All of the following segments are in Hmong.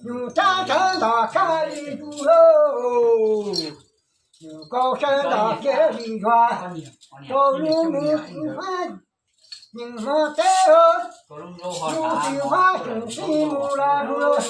Nyuj Tsab sawv ntog sab li zuag lauj, nyuj Kaus sawv ntog kiag li zuag, rau lub mus txiv hmab, nyeej hmo teb, lub txiv hmab xyooj xij mus los zuag.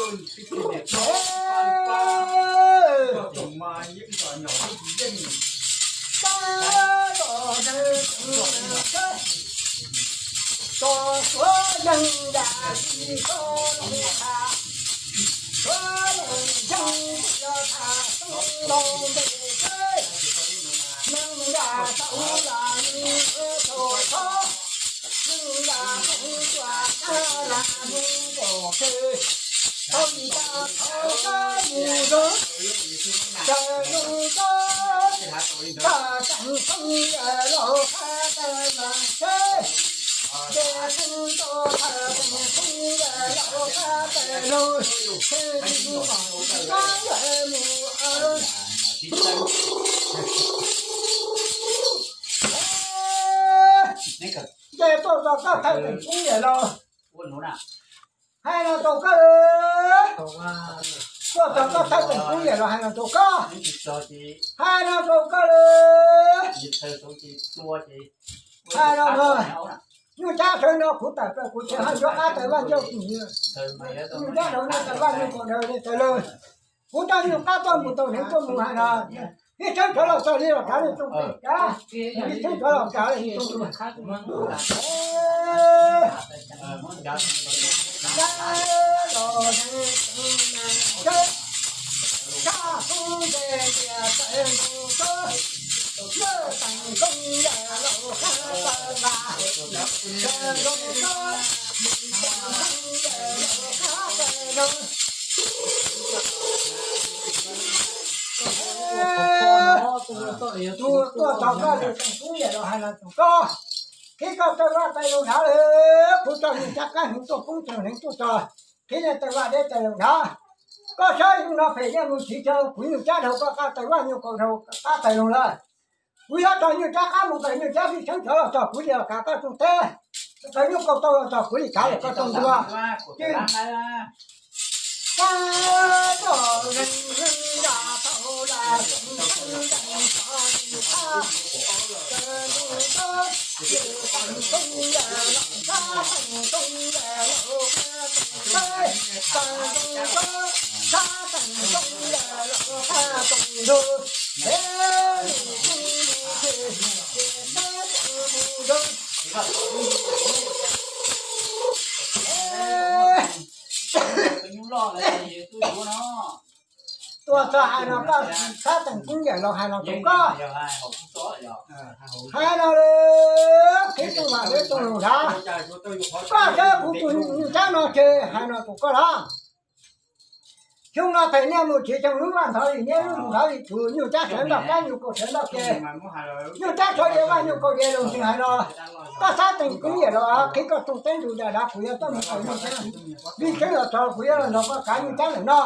Nce tuaj txog koj thawj teem kub yawm los hais no rau koj, tuaj txog koj thawj teem kub yawm los hais no rau koj, hais no rau koj lawm. Hais no, nyuj Tsab sawv no kuv tawm plaws kuv tsev haj yuav qab tawm Vaj Ncauj, nyuj Tsab sawv no tawm Vaj Ncauj Kaus Daws li tawm lawm. Kuv coj nyuj qab tuaj mus tau neeg tuaj mus hais no, vij Txheeb rov los txog li los kav li too, vij Txheeb rov los kav li too. Tuaj txog koj li teem kub yawm los hais no rau koj, qhib koj tawg vaj tawg loog nrad lawm, kuv coj nyuj Tsab qab hneev tuaj poob rau hneev tuaj txog, qhib nej tawg vaj deb tawg loog nrad. Koj saib yus no phem nyiaj mus tsis tsawg, kuv nyuj Tsab dhau koj qab tawg vaj, nyuj Kaus dhau koj qab tawg loog lawm. Kuv yuav tso nyuj Tsab qab mus, tso nyuj Tsab vij Txheeb rov los txog kuv li los kav koj rooj teb, tso nyuj Kaus tau los txog kuv li kav lawm koj rooj ntug. Tuaj txog hais no koj, sab teem kub yawm los hais no rau koj, hais no lawm, qhib rooj vaj deb rooj loog nrad. Koj saib kuv tus nyuj Tsab no ces hais no rau koj los. Xyoo no phem nyiaj mus tsis tsawg, lub vaj ntxhov li nyiaj, lub loog ntxhov li tsuv, nyuj Tsab sawv ntog kab, nyuj Kaus sawv ntog ke. Nyuj Tsab tshuav diav vaj, nyuj Kaus diav loog, tsis hais no. Koj sab teem kub yawm los qhib koj rooj teb ntug da dav, kuv yuav tuaj mus kaw nyuj Tsab. Vij Txheeb los txog kuv yuav los nrog koj kav nyuj Tsab ntawm no.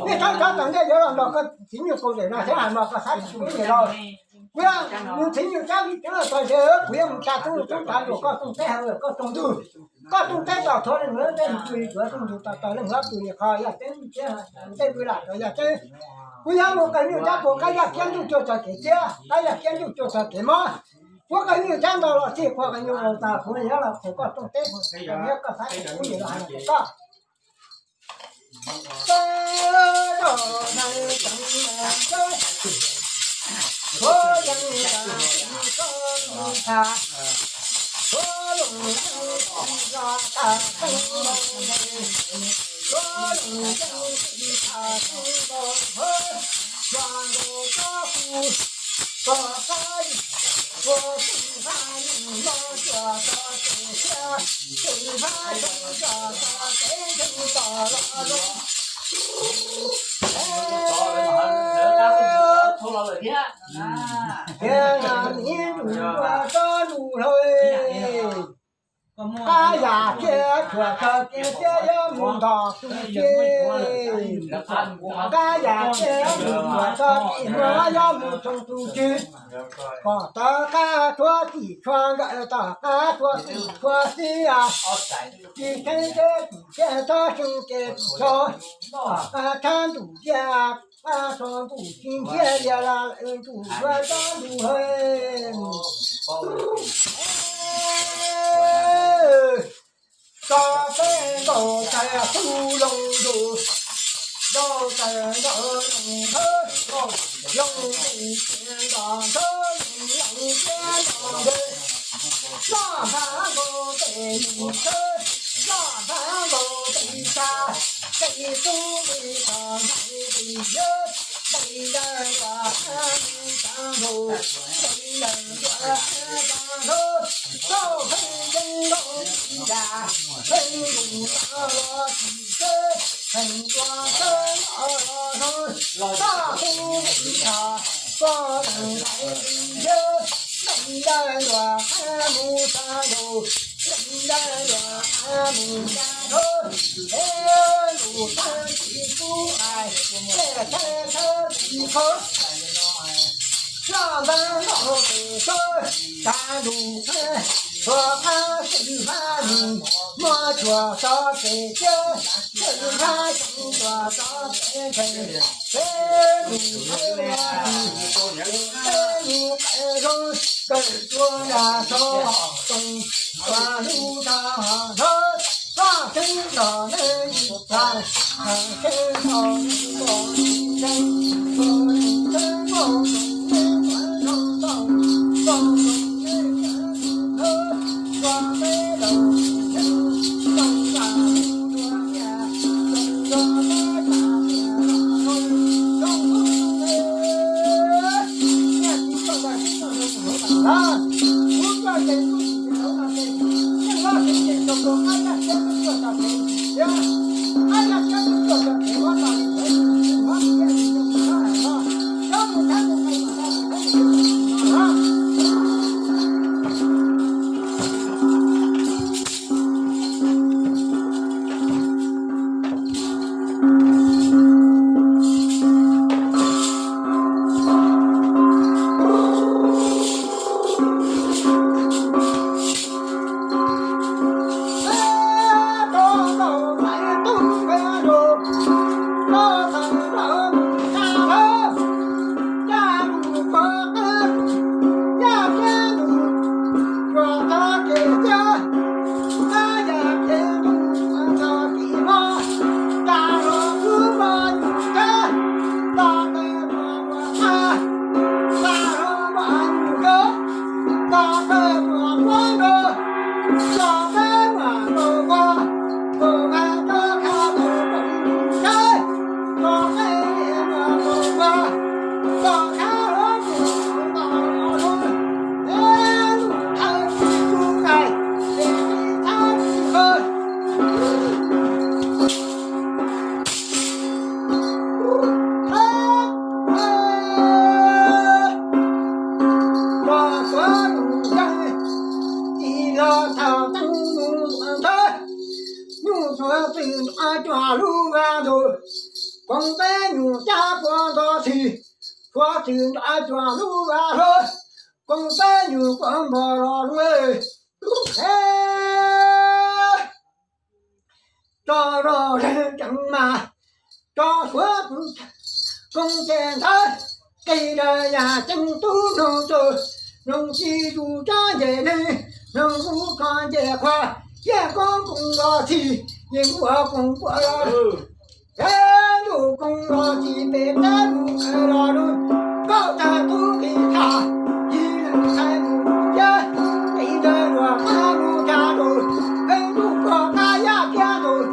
Vij Txheeb txhob tawm ntej, yuav los nrog koj txiv nyuj Kaus ntawm no thiab hais no koj sab teem kub yawm los. Kuv yuav mus txiv nyuj Tsab, Vij Txheeb los txog ces kuv yuav mus tsa tub tub tav nrog koj rooj teb hauv koj rooj ntug. Koj rooj teb tos txhua leej lawv tej mus pw li, tsuav rooj ntug tos tau leej hlob pw li qhov yaj ceeb thiab ntej pw lam tau yaj ceeb. Kuv yuav mus kaw nyuj Tsab puag kab yaj kiab ntuj cuag txog kev txiab, kab yaj kiab ntuj cuag txog kev mob. Kuv kaw nyuj Tsab nto los txij qhua kaw nyuj los tas, kuv yuav los qhia koj rooj teb, koj sab teem kub yawm los hais no rau koj. Thiab miv nrus ua tsob lus hlau, koj Qab yam kiag tshuam txog kev siab yuav mus ntom tus tswv. Qab yam kiag tshuam txog kev hmoov yuav mus tsoo tus tswv. Kom tov qab txhua tim txhua nkawm, tov qab txhua tim txhua xib, tsis kheev kev tim kev txhob xyoo kev tim txhob. Tov qab tshab ntuj tiaj, qab tso ntuj tsis ntiag, lias lawm ntuj yuav tsob ntuj hawv. Tso peb nkaus tawm hu loo ntuj, nkaus tawm nkaus loo thawb, loo ntuj tiaj nto thawb, loo tiaj nto nte. Loj nphav nkaus tes mus thawb, loj nphav nkaus tes tsa, tes tub tes tog ntais tes yawg, tes ntawd ntuas qab mus tsa nkaus, tes ntawd ntuas qab tsa nkaus. Txoj pheej zeeg nkaus tsis yam, pheej nkaus tsa los tsis txawb, pheej nkaus txawb los los no, txoj pheej nkaus tsa, poj leej ntais tes yawg, tes ntawd ntuas qab mus tsa nkaus, tes ntawd ntuas qab mus tsa nkaus. Es ntuj thawj tsis kub ais, tej thawj thawj tsis kub. Loj npab nkaus tes txawb, tsa ntuj qab, txhua qab xwm hab nus, muab tsuas tso pem tiab, xwm hab xyoo tsuas tso pem ntsees, peb nus peb ua tsis, peb nus peb zoo, kawm tuaj nra tso hom toog, ua lub tso hom nrog, txoj tseeb los neej yim tag, tseeb los neej los neej, los neej tseeb los neej, los neej tseeb los neej. Nyuj txhuav txwm nrov cuag lub vaj ntug, koom peb nyuj cab puag nto txhis, txhuav txwm nrov cuag lub vaj hluav, koom peb nyuj puag npog los lub. Tso zog zeeg tseem mas, tso suav koob ces ntawd, qis daws yam ceev tub noog txawg, noog tsis zus tsob ncej neeg, noog lub tso ncej qhuav, ciaj koob koom los txhis, yeej ua koom puag los. Ntuj koom los txhis pem teb mus los lug, nkauj tawg tub qis tshaj, yig leej ntxhais mus yawg, qis daws luag qab mus tsa tus, nqeeb ntuj puag qab yaj kiab tus,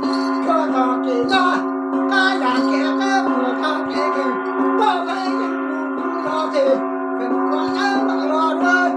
tshuav txog kev nyob, qab yaj kiab teb puag txog kev kws, nkauj tawg yeej mus koom los txhis, kws ua teb mam los lug.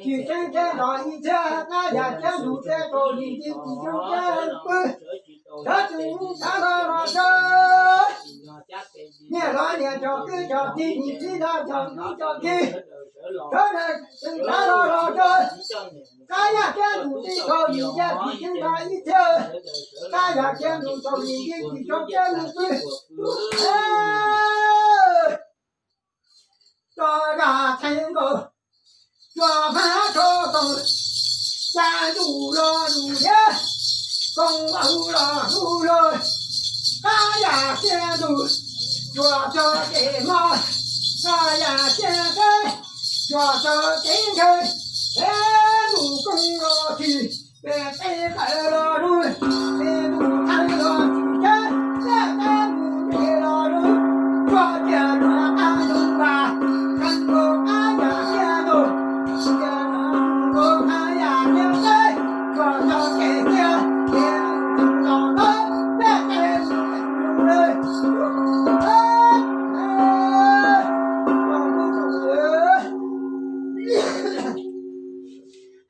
Tsis tseeb tseeb los ib txhiab, qab yam kiab ntug teb rau nim ntsis tsis zoo tseeb pw. Sawv tsees mus sawv los los sawv, niam los niam cov kwv cov tij, nim txiv los cov kwv cov tij, sawv daws tsees sawv los los sawv. Qab yam kiab ntug teb rau nim ntsis tsis zoo los ib txhiab, qab yam kiab ntug rau nim ntsis tsis zoo tseeb mus pw. Tso zaj txheeb nkaus, tso hmab tso toom, tsa ntuj los ntuj thiab, koom ua hu los hu los, qab yam kiab ntug, tsuas txog kev mob, qab yam kiab teb, tsuas txog kev nkeeg, peb mus koob los tsis, peb teb qawm los lug, peb mus thawj los tsis teb, peb teb mus ntse los lug, tsuas cia tsuas qab ntug vas, qab ntug qab yam kiab ntug, cia los mus qab yam kiab teb, tsuas txog kev kiab, peb mus koob los tau, peb teb mus ntse los lug.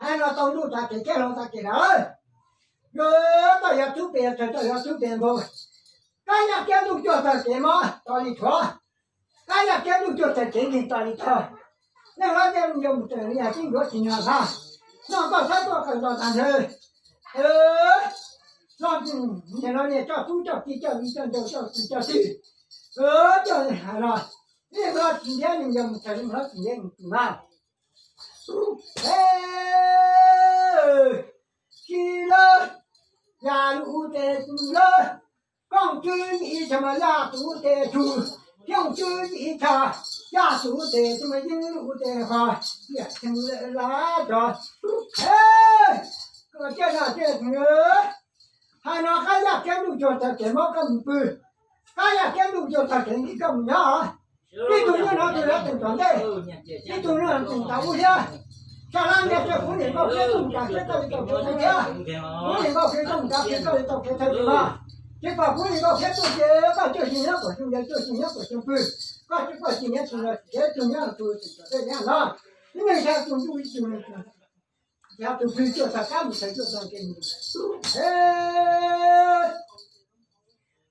Hais no tau ntuj tas kev kiab hlau tas kev lawm. Yuav tau yog tub pes, txawm tau yog tub pes nkaus. Qab yam kiab ntuj cuag txawm kev mob tos li thuav, qab yam kiab ntuj cuag txawm kev nkeeg tos li tog. Neeg hlob tej mus yog mus txawm li yam tib ncuav tsis nyog hla, noj toj sab tuaj qawm nto tas ntsawg. Los niam los niam coj tub coj ki coj li coj ncaus coj txiv coj twm. Coj hais los, neeg hlob tsis ntiab neeg yog mus txawm, neeg hlob tsis ntiab neeg twm mas. Tsis lawv, yaj lub tes tsis lawv, kooj tswb yim tshaj mas yaj tus tes tshug, xyooj tswb yim tshaj, yaj tus tes tsis mas yeeb lub tes qhov, tiam tseeb lawm lab cov. Koj tiag no tiag, hais no qab yaj kiab ntuj cuag txawm kev mob koj mus pw, qab yaj kiab ntuj cuag txawm kev nkeeg koj mus nyob. Ib tug nyob no tus lawv teem tom ntej, ib tug nyob teem tom ub thiab. Sab lab ntiag tsawg kuv niam nkauj khiab tuaj mus tas siab koj li tau kev thawj thiab, kuv niam nkauj khiab tuaj mus tas siab koj li tau kev thawj li mas. Tsis pom kuv niam nkauj khiab tuaj ces koj cuag tsis nyob kom xyoo ntawd cuag tsis nyob kom xyoo pw, koj tsis pom tsis nyob tsis los tsis tsev tsis nyob tus tsis txom tej nyob no. Ib neeg xya tus ntuj ib tug, xya tus pw cuaj txog kab mus txog cuaj txog kev mus.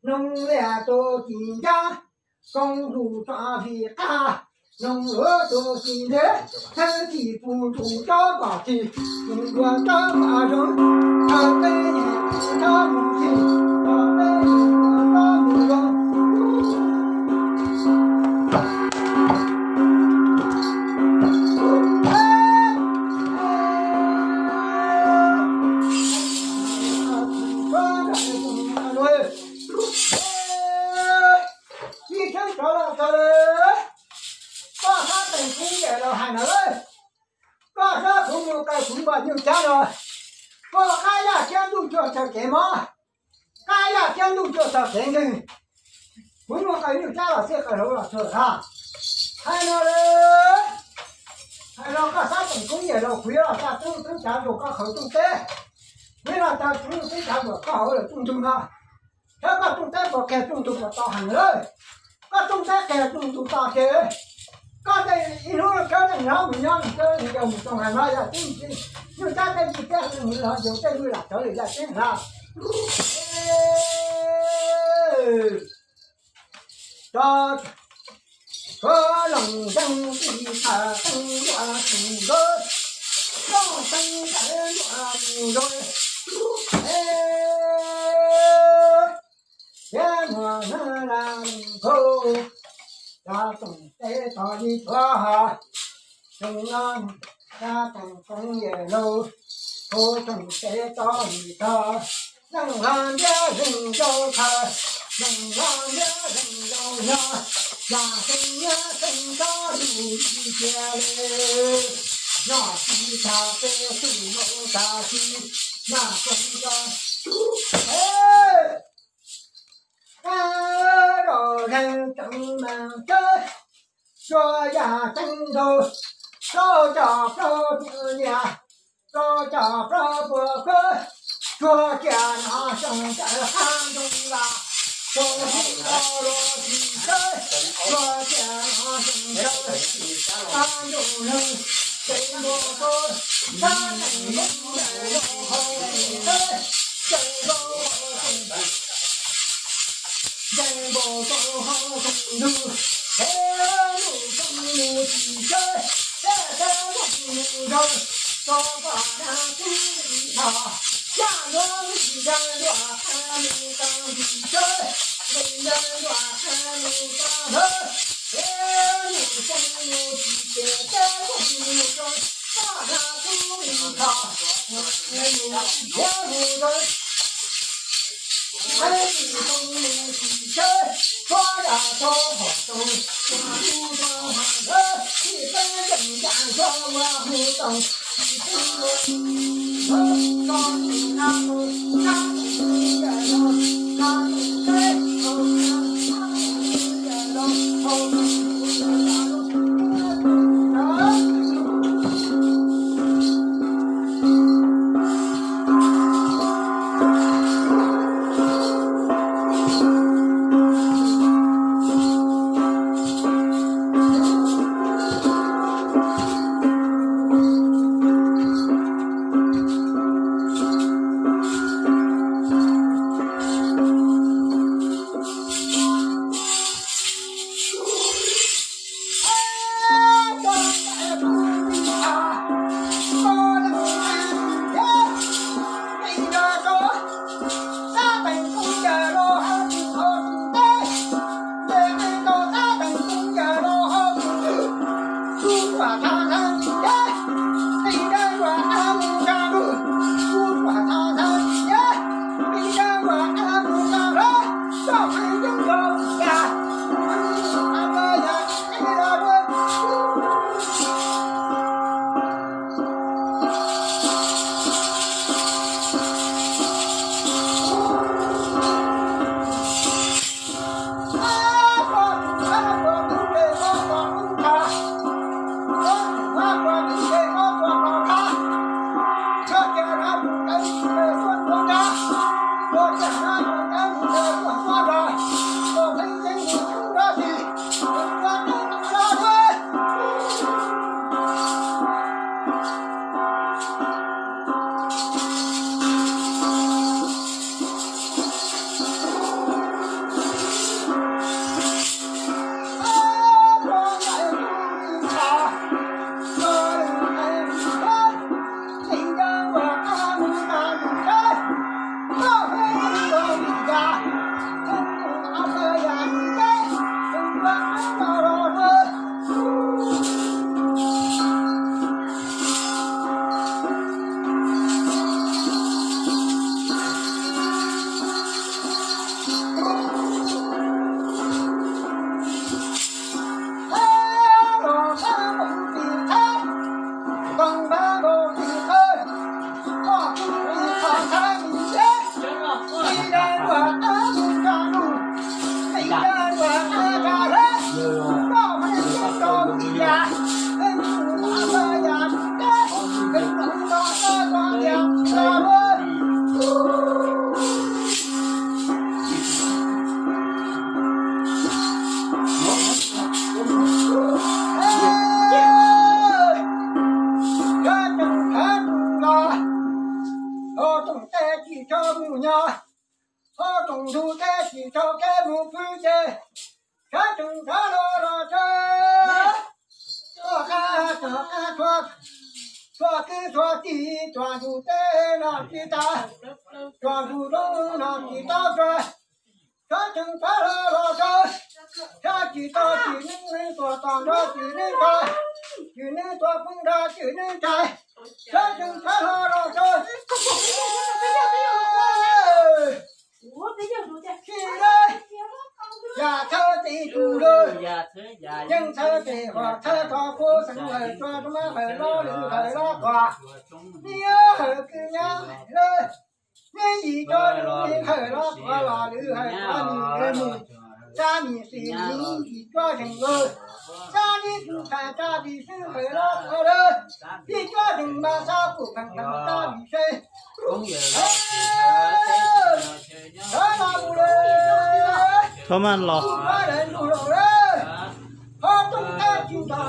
Noog liaj tus tsis ncab, koob lus tso vim qab, noog luav tus tsis ntev, thawj tsis pum tus tsob kom tsis, tus dua tsob kom zoo, thawj peb yeej tus tsob mus tsis, thawj peb yeej tus tsob mus zoo. Ib txheeb rov los txog, koj sab teem kuv yawm los hais no lawm, koj sab kuv mus kaw kuv npam nyuj cab los, koj qab yaj kiab ntuj cuag txawm kev mob, qab yaj kiab ntuj cuag txawm kev nkeeg, kuv mus kaw nyuj cab los xij qaws hauv los txog lawm. Hais no, hais no koj sab teem kuv yawm los kuv yuav los tsa tub tub cav nkaus koj qhov rooj teb, kuv yuav los tsa tub tub cav nkaus koj hauv lawm rooj ntug no. Thawb koj rooj teb puas qhia rooj ntug puas tau heev lawm. Koj rooj teb qhia rooj ntug tau ces koj tej ib hnub khawb neeg hlob mus nyob mus khawb neeg yau mus tau hais no yog tib ntsis. Nyuj cab tej ntsis thiab mus los yau tej ntsis lam tawv lwm yam teb na. Tso, koj loos zeeg tij thaum teeb luaj tus nkawd, koj teeb ntawd luaj tus nkawd, thiab muaj na la nkauj, cov tsoom teb tog li tuav, tsoom no, cov tsoom koov yawm laus, tsoom teb tog li tog, leej hlob ntiab leej nkauj khaws, leej hlob ntiab leej nkauj nyob, yam xeeb nyiab xeeb tsob lus li cia li, noj tsis tas peb tug nkaus tas tsis, noj xeeb tsob, qab los zeeg tseem mas txawb, tsuas yam teeb nkaus, rau cov plaub puas nyias, rau cov plaub puas kub, tsuas cia no xyoo ntawd qab ntuj los, tsuas cia no xyoo ntawd, tsuas cia no xyoo ntawd qab ntuj los, peb Ho rooj teb tsis tshua mus nyob, ho rooj ntug teb tsis tshua kev mus pw ces, sawv tsees sawv los los tsev. Tuaj qab tog qab tshuab, tshuab kwv tshuab tij, tshuab ntug teb no tsis tas, tshuab ntug roob no tsis tau tshuab. Sawv tsees sawv los los tsev, sawv tsis tau tsis neeb, neeb tuaj tog nrog tsis neeb tog, tsis neeb tuaj poob nrog tsis neeb tsaig. Sawv tsees sawv los los tsev. Tsis lawm, yam txhawb tes tus lawm, yeej txhawb tes hom txhawb tog kuv xeev lawm, tsuas rau mab hawm los lwm hawm los tuaj, niam hawm kwv nyab lawm. Neb yim tso neb hawm los tuaj los lwm hawm tuaj nws lawm nws, tsa nws xis nws yim cuab zeeg lawm, tsa neb tus ntxhais tsa vis xwb hawm los tuaj lawm, yim cuab zeeg mas tsa pum pheej pheej tsa vis seb. Sawv los mus lawm. Thov mas los. Ho rooj teb tsis tau,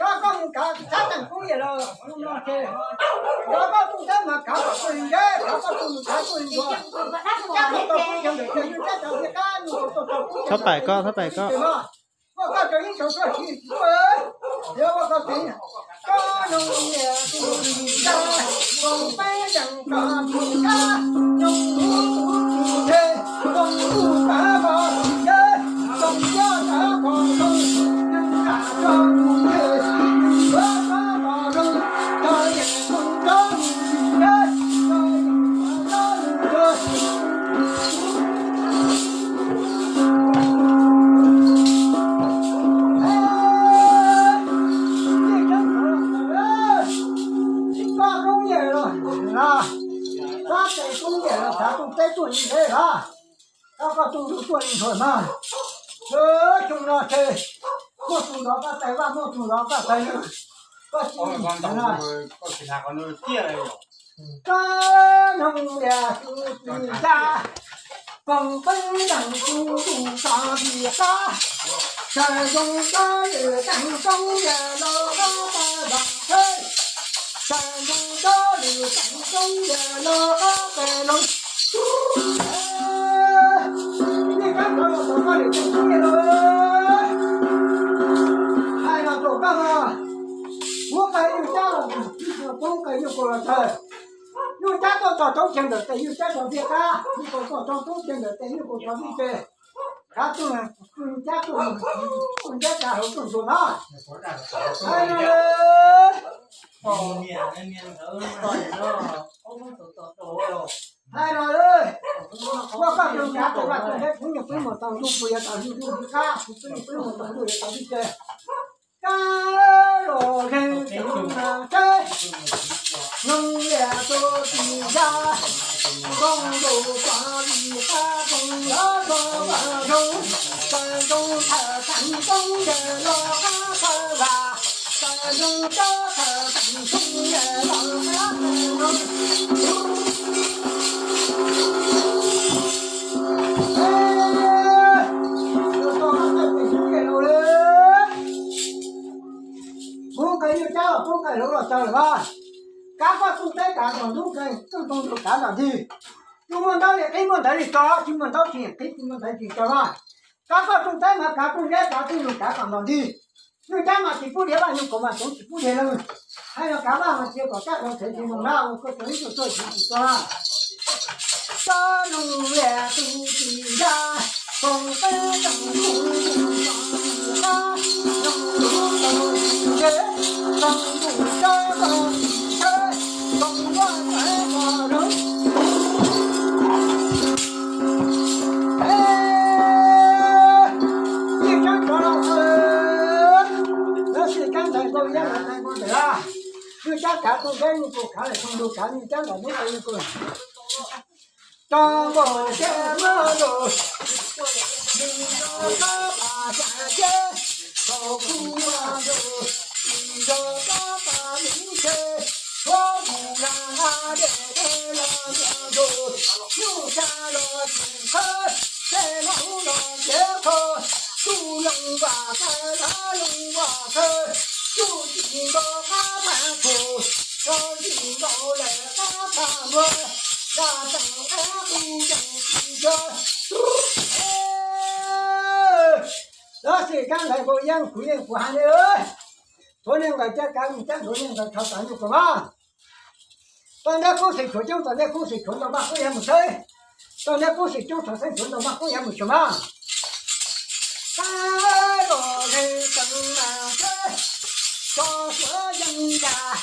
Koj, koj mus kav txhab teem koob yawm los no ces, koj, koj tub txhab mas kav kom tuaj li ntawd, kav koj tub mus kav tuaj li ntawd. Txhob paim koj, txhob paim koj. Ua koj tsaug yeej tsaug tuaj tsis tuaj, yog ua koj tsev. Koj noog niam tus ntsa, koom peb yeej tso tus kab, noog tus ntse, koom tus kab koj tus ntse, koom coj kab koj tus, noog kab koj tus ntse, noog kab koj tus, koj yeej koom koj tus ntse, koj yeej koom koj tus ntse. Koj koob yawm los, koj tes koob yawm los xav tus teb tuaj li ntawd los, koj, koj tus ntsuag tuaj li ntsuag mas. Xyoo no ces muaj tus nrov koj tais vaj, muaj tus nrov koj tais nws, koj tsis, koj noog niam tus ntsa, koom peb yeej tso tus kab, sawv zoo koj yawm teem koob yawm los koj tais vam, sawv zoo koj yawm teem koob yawm los koj tais loos. Nej kab nrov los txog koj lwm tus tub yawg los, hais los txog koj mas, huab tais yug cab los txog tub tais yug kaus los tawg, yug cab tuaj txog tub ces ntawm tes yug cab tso tiaj kab, yug kaus tuaj txog tub ces ntawm tes yug kaus tso tiaj ces. Kav tuaj, cab tuaj, tuaj nceb kav hauv tuaj ntsuag na. Hais no, hais no, ua koj tus kav tuaj vaj tuaj nteb, kuv nyuam qhuav mus tau ntuj, kuv yuav tau ntuj, kuv qab, kuv nyuam qhuav mus tau ntuj yuav tau ntuj ces. Kab los zeeg tsev, noog liam tus tsis ya, zoo ntuj koj li qab zoo los koj vaj zoo, koj zoo thawm tag toob yawg los qab thawm vam, koj zoo cov thawm tag toob yawg los qab thawm zoo. Kuv nqes nyuj cab los kuv nqes hluav los tsaws lawm as. Kav koj rooj teb kav ntom ntug, rooj teb kav ntom ntug. Tus muaj ntaub li qhib muaj ntawv li tso, tsis muaj ntaub tsis qhib, tsis muaj ntawv tsis tso na. Kav koj rooj teb mas kav rooj zeb kav rooj lus kav kom ntom ntug. Nyuj cab mas tsis pub dhia, vaj nyuj kaus mas tseem tsis pub dhia lawm. Hais no kav vaj mas cia kom kab zoo tsev tsis zoo na, ua koj tsev ib tug tuaj tsis tsis tso na. Tso noog liam tus tsis ya, foom peb tsoom tus tsis ya, noog tus tau tsis ntshe, foom tus tso tau tsis ntshe, foom vaj txawv txog lub. Yeej tsob tsov los tau, lawv xwm kab ntxhais nkaus yeej los ntxhais nkaus ntawm lawm. Nyuj cab kav rooj zeb nyuj kaus kav lawm, rooj lus kav nyuj cab ntom ntug nyuj kaus. Tso nkaus ces muab lus, nws nrog tsob pas xya ceb, thaum kuv muab lus, nws nrog tsob pas lub ntshe, tshuav kuv lag dej dej los nrog ntuj, nyuj tsa los tsis qhawv, tej laus los cev qho, tsuj loo vam kawg, lav loo vam kawg, tsuj tsis nkaus qab phav txhus, tso tsis nkaus lawm qab phav npua, da teem qab kuj yeej tsis nco. Lawv xwm kab ntxhais nkaus yeej kuv yeej kuv hais li, tshuav niag nqaws caj kav nyuj cab, tshuav niag nqaws rhov kav nyuj kaus mas. Tau ntiab kub xwm tshuav coob, tau ntiab kub xwm tshuav ntau maj kub yav mus xwb. Tau ntiab kub xwm coob, tau xeeb tshuav ntau maj kub yav mus xwb mas. Qab los zeeg tseem mas xwb, tso suav yeej yam,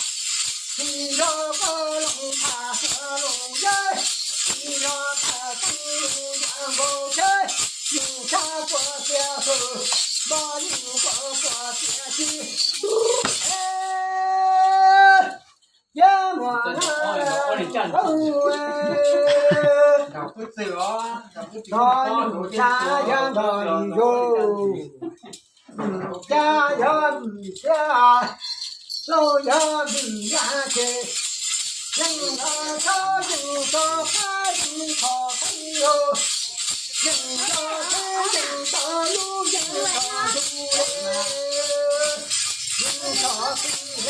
tsis nrog koj loo tham suav loo yawg, tsis nrog tham teeb loo yam nkaus tsheb, yus tshab puas txias hwm, npog yus puas puas txias tsis. Cia muam na, tso yus tshab yog nrog li yus, cas yog vim tiag, lauj yog vim yam ces, yeej los txhob yeej tso qab yeej txhom qhib yus, yeej los txhob yeej tso lub yeej txhom ntuj, yeej txhom qhib